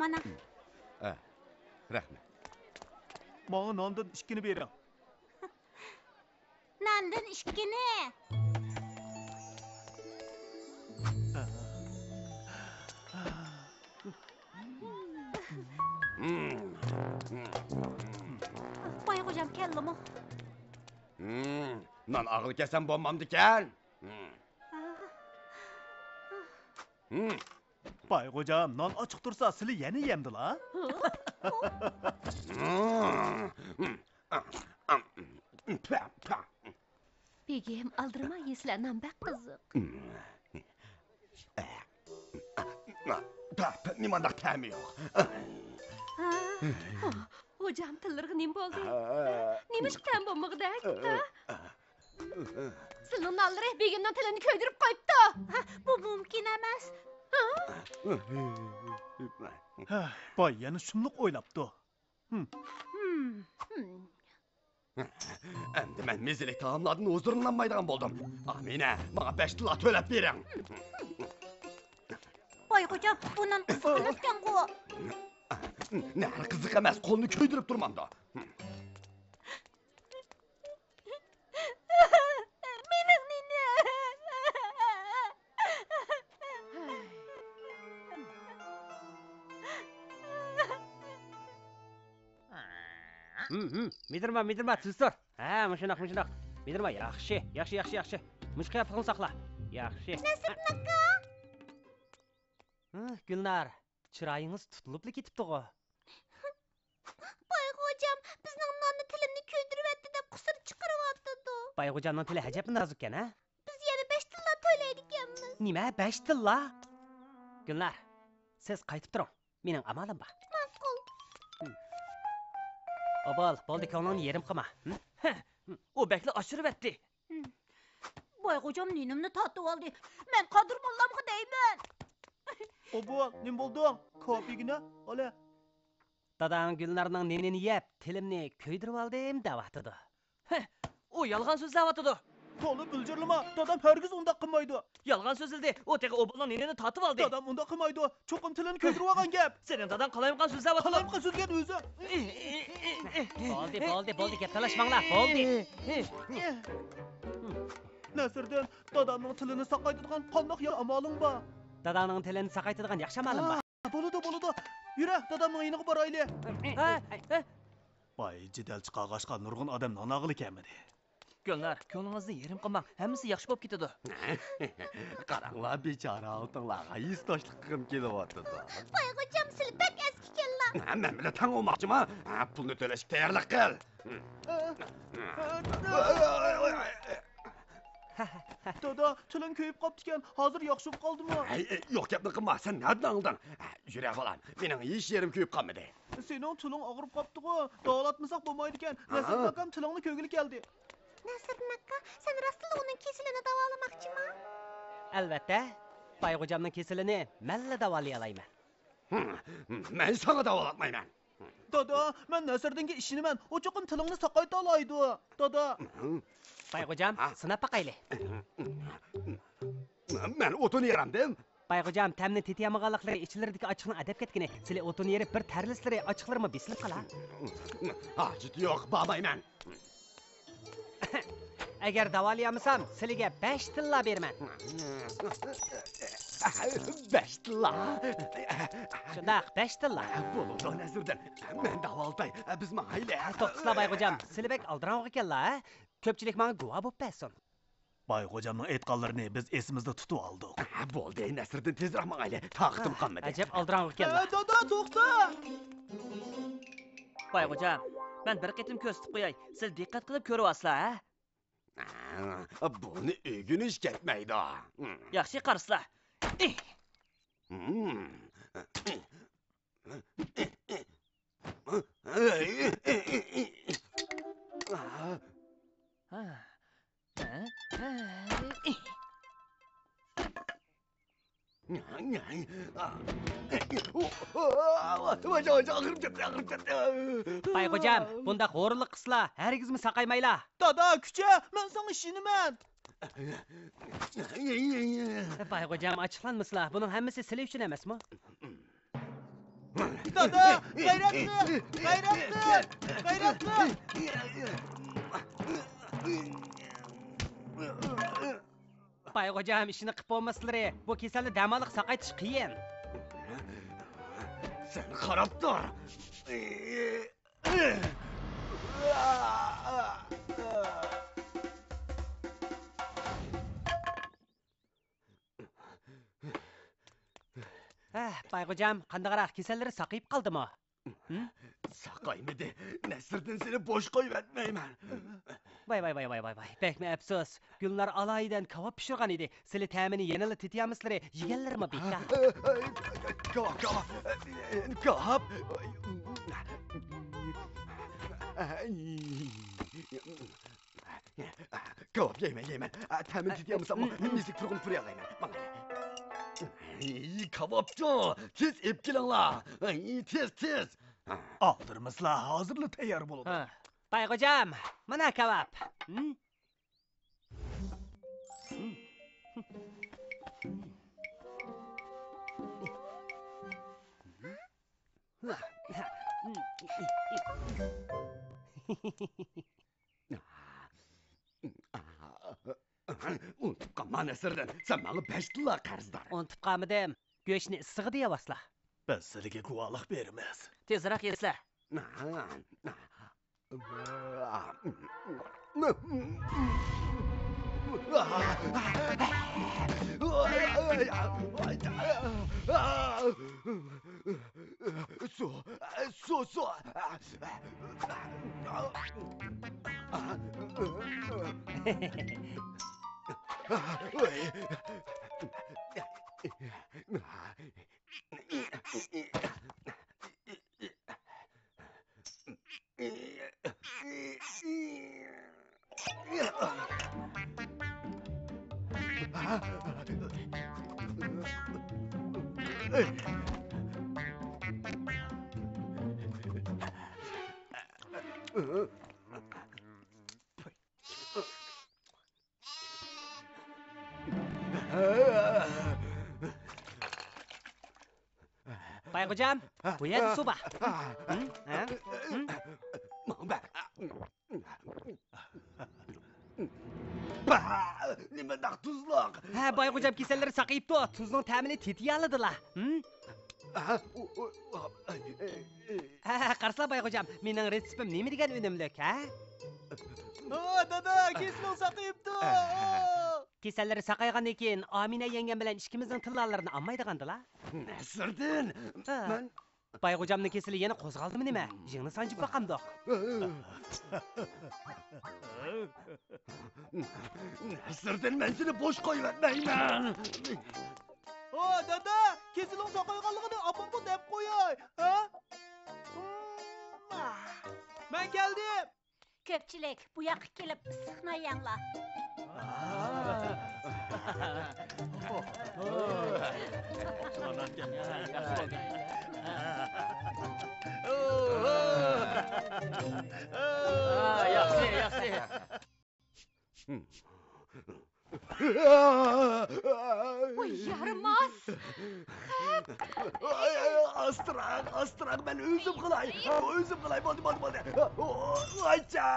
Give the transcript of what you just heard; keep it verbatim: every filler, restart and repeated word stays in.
ئانا. ئە، رەھمەت. ماڭا ناندىن ئىككىنى بېرىڭ. ناندىن ئىككىنى. باي خوجام كەلدىمۇ؟ نان ئاغىل كەلسەم بولمامدىكەن؟ باي خوجام، نان ئاچچىق تۇرسا، سىلى يەنە يەمدىلا؟ بېگىم، ئالدىرىماي يېسىلە، نان بەك قىزىق. نېمانداق تەمى يوق؟ ھا؟ خوجام تىللىرىغا نېمە بولدى؟ نېمىشقا تەم بولمىغۇدەك؟ ھا؟ سىلىنىڭ نانلىرى بېگىمنىڭ تىلىنى كۆيدۈرۈپ قويۇپتۇ. ھە، بۇ مۇمكىن ئەمەس. ھە؟ ھە، باي يەنە شۇملۇق ئويلاپتۇ. ھىم. ھىم، ھىم. ئەمدى مەن مېزىلىك تائاملاردىن ھۇزۇرلىنالمايدىغان بولدۇم. ئامىنە، ماڭا بەش تىللا تۆلەپ بېرىڭ. باي خوجام، بۇ نان قىزىق ئەمەسكەنغۇ. نەھەر قىزىق ئەمەس، قولنى كۆيدۈرۈپ تۇرمامدۇ؟ مېنىڭ نېنەم. ھىم، ھىم. مىدىرما، مىدىرما، تىز تۇر. ھە، مۇشۇنداق، مۇشۇنداق. مىدىرما، ياخشى، ياخشى، ياخشى، ياخشى. مۇشۇ قىياپىتىڭنى ساقلا. ياخشى. نەسىردىن ئاكا. ھە، گۈلنار، چىرايىڭىز تۇتۇلۇپلا كېتىپتىغۇ. باي خوجام، بىزنىڭ ناننى تىلىمنى كۆيدۈرۈۋەتتى دەپ قۇسۇر چىقىرىۋاتىدۇ. باي خوجامنىڭ تىلى ئەجەبمۇ نازۇككەن، ھە؟ بىز يەنە بەش تىللا تۆلەيدىكەنمىز. نېمە، بەش تىللا؟ گۈلنار، سىز قايتىپ تۇرۇڭ. مېنىڭ ئامالىم بار. ماقۇل. ئوبۇل، بولدى، كۆڭلۈڭنى يېرىم قىلما. ھە؟ ھە، ئۇ بەكلا ئاشۇرۇۋەتتى. باي خوجام نېنىمنى تارتىۋالدى. مەن قادىر موللامغا دەيمەن. ئوبۇل، نېمە بولدۇڭ؟ كاۋاپ يېگىنە، ئالە. داداڭ گۈلنارنىڭ نېنىنى يەپ، تىلىمنى كۆيدۈرۈۋالدىم دەۋاتىدۇ. ھە، ئۇ يالغان سۆزلەۋاتىدۇ. تولا بىلجىرلىما، دادام ھەرگىز ئۇنداق قىلمايدۇ. يالغان سۆزلىدى، ئۇ تېخى ئوبۇلنىڭ نېنىنى تارتىۋالدى. دادام ئۇنداق قىلمايدۇ، چوقۇم تىلىنى كۆيدۈرۈۋالغان گەپ. سېنىڭ داداڭ قالايمىقان سۆزلەۋاتىدۇ. قالايمىقان سۆزلىگەن ئۆزى. بولدى، بولدى، بولدى، گەپ تالاشماڭلار، بولدى. نەسىردىن، دادامنىڭ تىلىنى ساقايتىدىغان قانداق يا-، ئامالىڭ بار؟ داداڭنىڭ تىلىنى ساقايتىدىغان ياخشى ئامالىم بار. ھا، بولىدۇ، بولىدۇ. يۈرە، دادامنىڭ يېنىغا بارايلى. ھە، ھە. باي جېدەل چىقارغاچقا، نۇرغۇن ئادەم نان ئالغىلى كەلمىدى. گۈلنار، كۆڭلىڭىزنى يېرىم قىلماڭ، ھەممىسى ياخشى بولۇپ كېتىدۇ. قاراڭلار، بىچارە ئالتۇنلارغا ھېسداشلىق قىلغۇم كېلىۋاتىدۇ. باي خوجام، سىلى بەك ئەسكىكەنلا. مەن بىلەن تەڭ بولماقچىما؟ پۇلنى تۆلەشكە تەييارلىق قىل. دادا، تىلىڭ كۆيۈپ قاپتىكەن، ھازىر ياخشى بولۇپ قالدىمۇ؟ ھەي، يوق گەپنى قىلما، سەن نەدىن ئاڭلىدىڭ؟ يۈرە بالام، مېنىڭ ھېچ يېرىم كۆيۈپ قالمىدى. سېنىڭ تىلىڭ ئاغرىپ قاپتىغۇ، داۋالاتمىساق بولمايدىكەن. نەسىردىن ئاكام تىلىڭنى كۆرگىلى كەلدى. نەسىردىن ئاكا، سەن راستلا ئۇنىڭ كېسىلىنى داۋالىماقچىما؟ ئەلۋەتتە، باي خوجامنىڭ كېسىلىنى مەنلا داۋالىيالايمەن. مەن ساڭا داۋالاتمايمەن. دادا، مەن نەسىردىنگە ئىشىنىمەن. ئۇ چوقۇم تىلىڭنى ساقايتالايدۇ. دادا. باي خوجام، ھە؟ سىناپ باقايلى. مەن ئوتۇن يېرەمدىم. باي خوجام، تەمنى تېتىيالمىغانلىقلىرى ئىچلىرىدىكى ئاچچىقنىڭ ئەدەپ كەتكىنى. سىلى ئوتۇن يېرىپ بىر تەرلىسىلىرى ئاچچىقلىرىمۇ بېسىلىپ قالا. ھاجىتى يوق، بارمايمەن. ئەگەر داۋالىيالمىسام، سىلىگە بەش تىللا بېرىمەن. بەش تىللا؟ شۇنداق، بەش تىللا. بولىدۇ، نەسىردىن. مەن داۋالىتاي، بىز ماڭايلى. توختىسىلا، باي خوجام، سىلى بەك ئالدىراڭغۇ ئىكەنلا، ھە؟ كۆپچىلىك ماڭا گۇۋاھ بولۇپ بەرسۇن. باي خوجامنىڭ ئېيتقانلىرىنى بىز ئېسىمىزدە تۇتۇۋالدۇق. بولدى، نەسىردىن، تېزرەك ماڭايلى، تاقىتىم قالمىدى. ئەجەب ئالدىراڭغۇ ئىكەنلا. ھە، دادا، توختا! باي خوجام، مەن بىر قېتىم كۆرسىتىپ قوياي، سىلى دىققەت قىلىپ كۆرۈۋالسىلا، ھە؟ بۇنى ئۆگىنىش كەتمەيدۇ. ياخشى، قارىسىلا. باي خوجام، بۇنداق ھورۇنلۇق قىلسىلا، ھەرگىزمۇ ساقايمايلا. دادا، كۈچە، مەن ساڭا ئىشىنىمەن. باي خوجام، ئاچچىقلانمىسىلا، بۇنىڭ ھەممىسى سىلى ئۈچۈن ئەمەسمۇ؟ دادا، غەيرەتلىك! غەيرەتلىك! غەيرەتلىك! بايغوجام، ئىشنى قىپ بولماسلىرى، بۇ كېسەلنى دەماللىق ساقايتىش قىيىن. سەن قاراپ تۇر. ھە، بايغوجام، قانداقراق، كېسەللىرى ساقىيىپ قالدىمۇ؟ ھىم؟ ساقايمىدى. نەسىردىن، سېنى بوش قويۇۋەتمەيمەن. ۋاي، ۋاي، ۋاي، ۋاي، ۋاي، ۋاي. بەكمۇ ئەپسۇس. گۈلنار ئالاھىدە كاۋاپ پىشۇرغان ئىدى. سىلى تەمىنى يەنىلا تېتىيالمىسىلىرى، يېگەنلىرىمۇ بىكار. كاۋاپ، كاۋاپ. كاۋاپ. كاۋاپ يەيمەن، يەيمەن. تەمىنى تېتىيالمىساممۇ، مىسلىك تۇرغىنىپ تۇرۇۋالايمەن. ماڭايلى. كاۋاپچۇ، تېز ئېلىپ كېلىڭلار. تېز، تېز. ئالدىرىمىسىلا، ھازىرلا تەييار بولىدۇ. ھە. بايغوجام، مانا كاۋاپ. ھىم؟ ئۇنتۇپ قالما، نەسىردىن. سەن ماڭا بەش تىللا قەرزدار. ئۇنتۇپ قالمىدىم. گۆشنى ئىسسىغا دېيەۋاتسىلا. بىز سىلىگە گۇۋاھلىق بېرىمىز. تېزرەك يېسىلە. سۇ، سۇ، سۇ. بايغوجام، بۇ يەردە سۇ بار. ھە؟ ھە؟ نېمانداق تۇزلۇق! ھە، بايغوجام كېسەللىرى ساقىيىپتۇ، تۇزنىڭ تەمىنى تېتىيالىدىلا. ھە؟ ھە، قارىسىلا، بايغوجام، مېنىڭ رېتسېپىم نېمە دېگەن ئۈنۈملۈك، ھە؟ ھە، دادا، كېسىلىڭ ساقىيىپتۇ! كېسەللىرى ساقايغاندىن كېيىن، ئامىنە يەڭگەم بىلەن ئىككىمىزنىڭ تىللالىرىنى ئالمايدىغاندىلا. نەسىردىن! ھە. مەن بايغوجامنىڭ كېسىلى يەنە قوزغالدىمۇ نېمە؟ يىڭنە سانجىپ باقامدۇق. نەسىردىن، مەن سېنى بوش قويۇۋەتمەيمەن. ھو، دادا، كېسىلىڭ ساقايغانلىقىنى ئاپامغا دەپ قوياي، ھە؟ مەن كەلدىم. كۆپچىلىك، بۇ ياققا كېلىپ ئىسسىق نان يەڭلار. ياخشى، ياخشى. ۋاي يارىماس! ئاستىراق، ئاستىراق، مەن ئۆزۈم قىلاي. ئۆزۈم قىلاي، بولدى، بولدى، بولدى. ۋايچا!